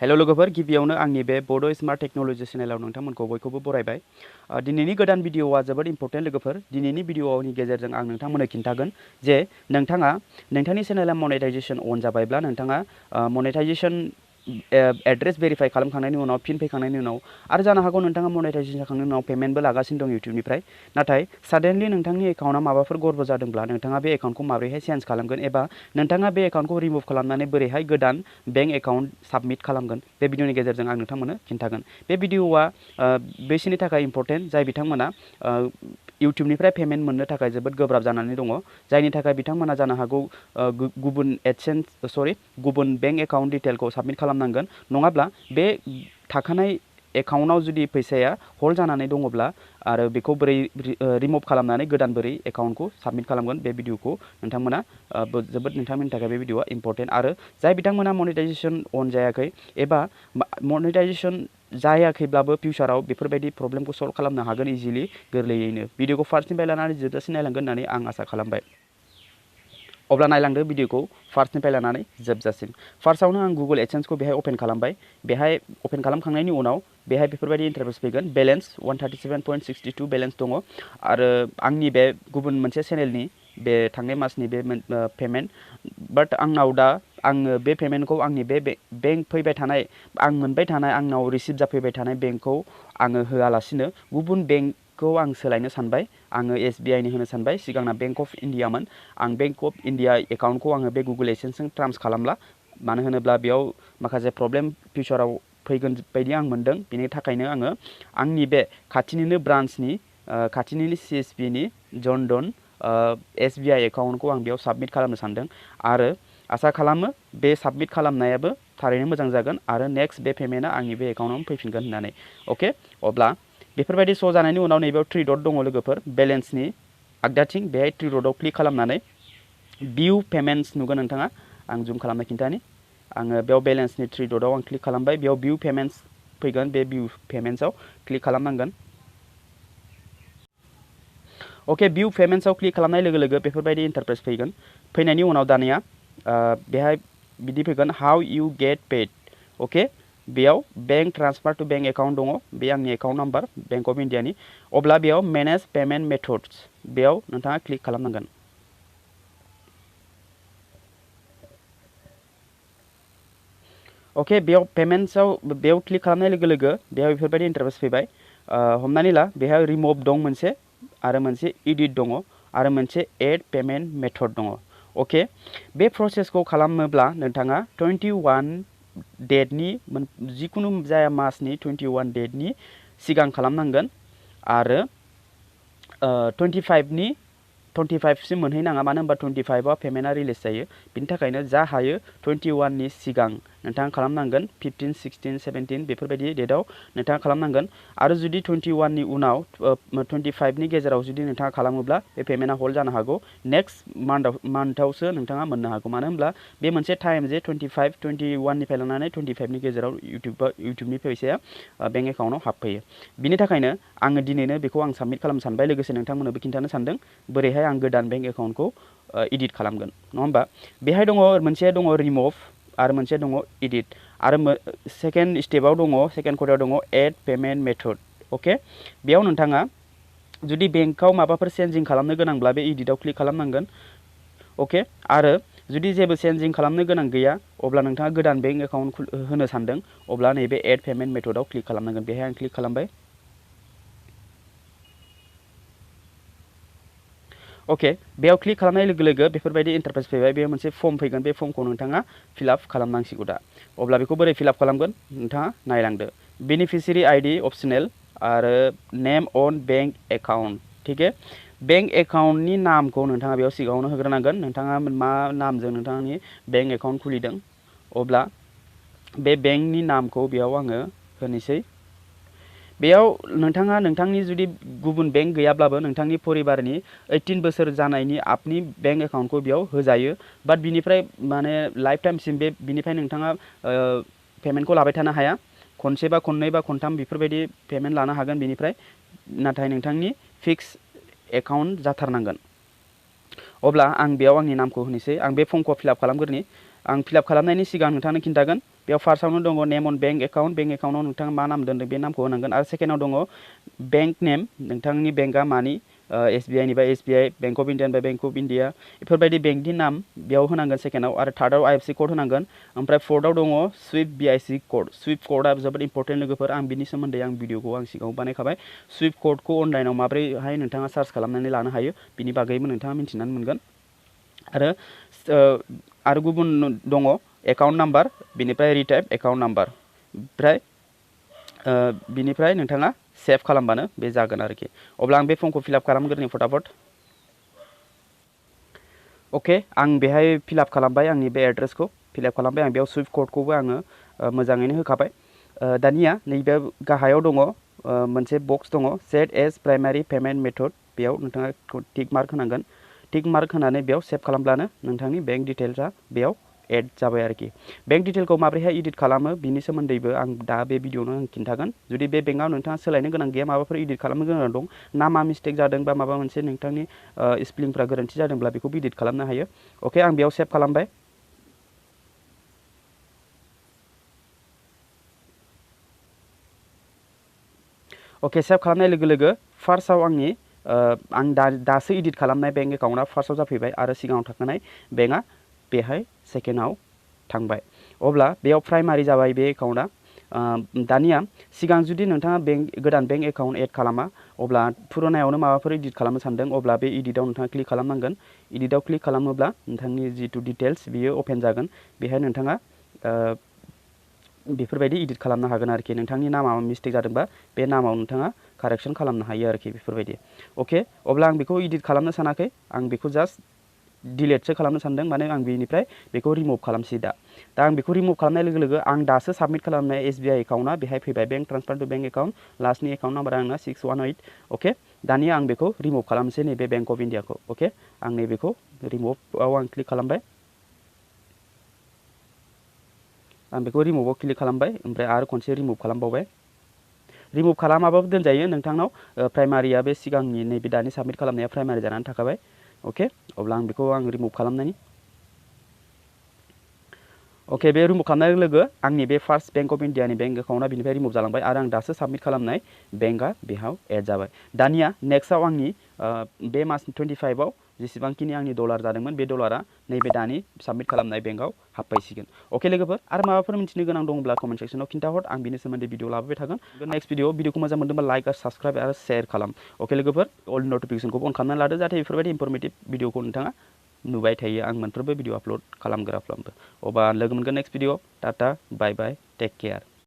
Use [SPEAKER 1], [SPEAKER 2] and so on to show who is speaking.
[SPEAKER 1] Hello लोगोफोर गिबियावनो आंनि बे बड' स्मार्ट टेक्नोलॉजी चेनेलाव नोंथांमोनखौ बयखौबो बरायबाय। दिनैनि गोदान भिडिअआ जोबोद इम्पोर्टेन्ट लोगोफोर। दिनैनि भिडिअनि गेजेरजों आं नोंथांमोननो खिन्थागोन जे नोंथाङा नोंथांनि चेनेला मनेटाइजेशन अन जाबायब्ला नोंथाङा मनेटाइजेशन एड्रेस भेरिफाई खालामखांनायनि उनाव पिन फैखांनायनि उनाव आरो जानो हागौ नोंथाङा मनेटाइजेशन जाखांनायनि उनाव पेमेन्टबो लागासिनो दं इउट्यूबनिफ्राय, नाथाय साडेनलि नोंथांनि एकाउन्टआ माबाफोर गड़बड़ जादोंब्ला नोंथाङा बे एकाउन्टखौ माबोरैहाय चेन्ज खालामगोन एबा नोंथाङा बे एकाउन्टखौ रिमुभ खालामनानै बोरैहाय गोदान बेंक एकाउन्ट साबमिट खालामगोन बे भिडिअनि गेजेरजों आं नोंथांमोननो खिन्थागोन। बे भिडिअआ बैसोरनि थाखाय इम्पोर्टेन्ट जाय बिथांमोना इउट्यूबनिफ्राय पेमेन्ट मोननो थाखाय जोबोद गोब्राब जानानै दङ, जायनि थाखाय बिथांमोना जानो हागौ गुबुन बेंक एकाउन्ट डिटेलखौ साबमिट खालामनांगोन, नङाब्ला बे थाखानाय एकाउन्टआव जुदि फैसाया हल्ड जानानै दङब्ला आरो बेखौ बोरै रिमुभ खालामनानै गोदान बोरै एकाउन्टखौ साबमिट खालामगोन बे भिडिअखौ नोंथांमोना जोबोद नोंथांमोननि थाखाय बे भिडिअआ इम्पोर्टेन्ट। आरो जाय बिथांमोना मनेटाइजेशन अन जायाखै एबा मनेटाइजेशन जायाखैब्लाबो फिउचाराव बेफोरबायदि प्रब्लेमखौ सल्व खालामनो हागोन इजिलि गोरलैयैनो। भिडिअखौ फार्स्टनिफ्राय लानानै जोबजासिम नायलांगोन होननानै आं आसा खालामबाय। अब्ला नायलांदो भिडिअखौ फार्स्टनिफ्राय लानानै जोबजासिम। फार्स्टआवनो आं गुगल एडसेन्सखौ बेहाय अपेन खालामबाय। बेहाय अपेन खालामखांनायनि उनाव बेहाय बेफोरबायदि इन्टारफेस फैगोन। बेलेन्स 137.62 बेलेन्स दङ आरो आंनि बे गुबुन मोनसे चेनेलनि बे थांनाय मासनि बे पेमेन्ट, बाट आंनाव दा आङो बे पेमेन्टखौ आंनि बे बेंक फैबाय थानाय आं मोनबाय थानाय आंनाव रिसिभ जाफैबाय थानाय बेंकखौ आङो होआलासिनो गुबुन बेंकखौ आं सोलायनो सानबाय। आङो SBI नि होनो सानबाय। सिगांना बेंक अफ इन्डियामोन। आं बेंक अफ इन्डिया एकाउन्टखौ आङो बे गुगल एडसेन्सजों ट्रान्स खालामला, मानो होनोब्ला बेयाव माखासे प्रब्लेम फिउचाराव फैगोन बायदि आं मोनदों। बेनि थाखायनो आङो आंनि बे खाथिनिनो ब्रान्चनि खाथिनिनो CSB नि जनधन SBI एकाउन्टखौ आं बेयाव साबमिट खालामनो सानदों आरो आसा खालामो बे साबमिट खालामनायाबो थारैनो मोजां जागोन आरो नेक्स्ट बे पेमेन्टआ आंनि बे एकाउन्टआव फैफिनगोन होननानै। अके, अब्ला बेफोरबायदि श' जानायनि उनाव नैबेयाव 3 डट दङ लोगोफोर बेलेन्सनि आगदाथिं, बेहाय 3 डटआव क्लिक खालामनानै भिउ पेमेन्ट्स नुगोन नोंथाङा। आं जुम खालामना खिन्थानि। आङो बेयाव बेलेन्सनि 3 डटआव आं क्लिक खालामबाय। बेयाव भिउ पेमेन्ट्स फैगोन। बे भिउ पेमेन्ट्सआव क्लिक खालामनांगोन। अके, भिउ पेमेन्ट्सआव क्लिक खालामनाय लोगो लोगो बेफोरबायदि इन्टारफेस फैगोन। फैनायनि उनाव दानिया बेहाय बिदि फैगोन how you get paid. Okay, बेयाव bank transfer to bank account दङ। बे आंनि एकाउन्ट नाम्बार बेंक अफ इन्डियानि। अब्ला बेयाव मेनेज पेमेन्ट मेथड्स बेयाव नोंथाङा क्लिक खालामनांगोन। अके, बेयाव पेमेन्ट्सआव बेयाव क्लिक खालामनाय लोगो लोगो बेयाव बेफोरबायदि इन्टारफेस फैबाय। हमनानै ला बेहाय रिमुभ दं मोनसे आरो मोनसे इडिट दङ आरो मोनसे एड पेमेन्ट मेथड दङ। अके, बे प्रसेसखौ खालामोब्ला नोंथाङा 21 डेटनि जिखुनु जाया मासनि 21 डेटनि सिगां खालामनांगोन आरो 25 सिम मोनहैनाङा, मानो होनबा 25आव पेमेन्टआ रिलिज जायो। बिनि थाखायनो जा हायो 21 नि सिगां नोंथाङा खालामनांगोन। 15, 16, 17 बेफोरबायदि डेटआव नोंथाङा खालामनांगोन आरो जुदि 21 नि उनाव 25 नि गेजेराव जुदि नोंथाङा खालामोब्ला बे पेमेन्टआ हल्ड जानो हागौ। नेक्स्ट मान्थआवसो नोंथाङा मोननो हागौ, मानो होनब्ला बे मोनसे टाइम जे 21 निफ्राय लानानै 25 नि गेजेराव इउट्यूबनि फैसाया बेंक एकाउन्टआव हाबफैयो। बिनि थाखायनो आङो दिनैनो बेखौ आं साबमिट खालामनो सानबाय। लोगोसे नोंथांमोननोबो खिन्थानो सानदों बोरैहाय आं गोदान बेंक एकाउन्टखौ इडिट खालामगोन, नङा होमबा? बेहाय दङ मोनसे दङ रिमुभ आरो मोनसे दङ इडिट आरो सेकेन्ड स्टेपाव दङ, सेकेन्ड खथायाव दङ एड पेमेन्ट मेथड। अके, बेयाव नोंथाङा जुदि बेंकआव माबाफोर चेन्जिं खालामनो गोनांब्ला बे इडिटआव क्लिक खालामनांगोन। अके, आरो जुदि जेबो चेन्जिं खालामनो गोनां गैया अब्ला नोंथाङा गोदान बेंक एकाउन्ट होनो सानदों अब्ला नैबे एड पेमेन्ट मेथडआव क्लिक खालामनांगोन। बेहाय आं क्लिक खालामबाय। अके, बेयाव क्लिक खालामनाय लोगो लोगो बेफोरबायदि इन्टारफेस फैबाय। बेयाव मोनसे फर्म फैगोन। बे फर्मखौ नोंथाङा फिलआप खालामनांसिगौ दा। अब्ला बेखौ बोरै फिलआप खालामगोन नोंथाङा नायलांदो। बेनिफिसियारि आइडि अप्सनेल आरो नेम अन बेंक एकाउन्ट। ठीक है, बेंक एकाउन्टनि नामखौ नोंथाङा बेयाव सिगाङावनो होग्रोनांगोन। नोंथाङा मा नामजों नोंथांनि बेंक एकाउन्ट खुलिदों अब्ला बे बेंकनि नामखौ बेयाव आङो होनोसै। बेयाव नोंथाङा नोंथांनि जुदि गुबुन बेंक गैयाब्लाबो नोंथांनि परिबारनि 18 बोसोर जानायनि आपनि बेंक एकाउन्टखौ बेयाव होजायो, बाट बिनिफ्राय माने लाइफ टाइमसिम बिनिफ्राय नोंथाङा पेमेन्टखौ लाबाय थानो हाया। खनसे बा खननै बा खनथाम बेफोरबायदि पेमेन्ट लानो हागोन बिनिफ्राय, नाथाय नोंथांनि फिक्स एकाउन्ट जाथारनांगोन। अब्ला आं बेयाव आंनि नामखौ होनोसै। आं बे फर्मखौ फिलआप खालामग्रोनि। आं फिलआप खालामनायनि सिगां नोंथांनो खिन्थागोन बेयाव फार्स्टआवनो दङ नेम अन बेंक एकाउन्टआव नोंथाङा मा नाम दोनदों बे नामखौ होनांगोन आरो सेकेन्डआव दङ बेंक नेम नोंथांनि बेंकआ मानि SBI Niba SBI bank of India Niba bank of India बेफोरबायदि बेंकनि नाम बेयाव होनांगोन सेकेन्डआव आरो थार्डआव IFSC कोड होनांगोन ओमफ्राय फोर्थआव दङ स्विफ्ट BIC कोड स्विफ्ट कोडआ जोबोद इम्पर्टेन्ट लोगोफोर आं बिनि सोमोन्दै आं भिडिअखौ आं सिगाङाव बानायखाबाय स्विफ्ट कोडखौ अनलाइनाव माब्रैहाय नोंथाङा सार्च खालामनानै लानो हायो बिनि बागैबो नोंथाङा मिन्थिनानै मोनगोन आरो गुबुन दङ एकाउन्ट नाम्बार बिनिफ्राय रिटाइप एकाउन्ट नाम्बार ओमफ्राय बिनिफ्राय नोंथाङा सेभ खालामबानो बे जागोन आरोखि अब्ला आं बे फर्मखौ फिलआप खालामग्रोनि फटाफट अके आं बेहाय फिलआप खालामबाय आंनि बे एड्रेसखौ फिलआप खालामबाय आं बेयाव स्विफ्ट कोडखौबो आङो मोजाङैनो होखाबाय दानिया नैबे गाहायाव दङ मोनसे बक्स दङ set as primary payment method बेयाव नोंथाङा टिक मार्क होनांगोन टिक मार्क होनानै बेयाव सेभ खालामब्लानो नोंथांनि बेंक डिटेल्सआ बेयाव एड जाबाय आरोखि बेंक डिटेलखौ माबोरैहाय एडिट खालामो बिनि सोमोन्दैबो आं दा बे भिडिअआवनो आं खिन्थागोन जुदि बे बेंकआव नोंथाङा सोलायनो गोनां गैया माबाफोर एडिट खालामनो गोनां दं नामा मिस्टेक जादों बा माबा मोनसे नोंथांनि स्पेलिंफ्रा गोरोन्थि जादोंब्ला बेखौबो एडिट खालामनो हायो अके आं बेयाव सेभ खालामबाय अके सेभ खालामनाय लोगो लोगो फार्स्टआव आंनि आं दासो एडिट खालामनाय बेंक एकाउन्टआ फार्स्टआव जाफैबाय आरो सिगाङाव थाखानाय बेंकआ बेहाय सेकेन्डआव थांबाय अब्ला बेयाव प्राइमारि जाबाय बे एकाउन्टआ दानिया सिगां जुदि नोंथाङा गोदान बेंक एकाउन्ट एड खालामा अब्ला पुरानायावनो माबाफोर एडिट खालामनो सानदों अब्ला बे एडिटआव नोंथाङा क्लिक खालामनांगोन एडिटआव क्लिक खालामोब्ला नोंथांनि जिथु डिटेल्स बियो अपेन जागोन बेहाय नोंथाङा बेफोरबायदि एडिट खालामनो हागोन आरोखि नोंथांनि नामा मिस्टेक जादोंबा बे नामाव नोंथाङा कारेक्सन खालामनो हायो आरोखि बेफोरबायदि अके अब्ला आं बेखौ एडिट खालामनो सानाखै आं बेखौ जास्ट डिलेटसो खालामनो सानदों माने आं बेनिफ्राय बेखौ रिमुभ खालामसै दा आं बेखौ रिमुभ खालामनाय लोगो लोगो आं दासो साबमिट खालामनाय SBI एकाउन्टआ बेहाय फैबाय bank transfer to bank account लास्टनि एकाउन्ट नाम्बारा आंना 618 अके दानिया आं बेखौ रिमुभ खालामसै नैबे बेंक अफ इन्डियाखौ अके आं नैबेखौ रिमुभआव आं क्लिक खालामबाय आं बेखौ रिमुभआव क्लिक खालामबाय ओमफ्राय आरो खनसे रिमुभ खालामबावबाय रिमुभ खालामाबाबो दोनजायो नोंथांनाव प्राइमारिया बे सिगांनि नैबे दानि साबमिट खालामनाया प्राइमारि जानानै थाखाबाय अके अब्ला आं बेखौ रिमुभ खालामनायनि अके बे रिमुभ खालामनाय लोगो आंनि बे फार्स्ट बेंक अफ इन्डियानि बेंक एकाउन्टआ बिनिफ्राय रिमुभ जालांबाय आरो आं दासो साबमिट खालामनाय बेंकआ बेहाव एड जाबाय दानिया नेक्स्टआव आंनि बे मास 25आव जेसेबांखिनि आंनि डलार जादोंमोन बे डलारा नैबे दानि साबमिट खालामनाय बेंकआव हाबफैसिगोन अके लोगोफोर आरो माबाफोर मिथिनो गोनां दंब्ला कमेन्ट सेक्सनाव खिन्थाहर आं बिनि सोमोन्दै भिडिअ लाबोबाय थागोन नेक्स्ट भिडिअखौ मोजां मोनदोंबा लाइक आरो साबस्क्राइब आरो शेयार खालाम अके लोगोफोर अल नटिफिकेसनखौ अन खालामनानै लादो जाहाथे बेफोरबायदि इनफरमेटिभ भिडिअखौ नोंथाङा नुबाय थायो आं मोनफ्रोमबो भिडिअ आपल'ड खालामग्राफ्रामबो अब्ला लोगो मोनगोन नेक्स्ट भिडिअ टाटा बाय बाय टेक केयार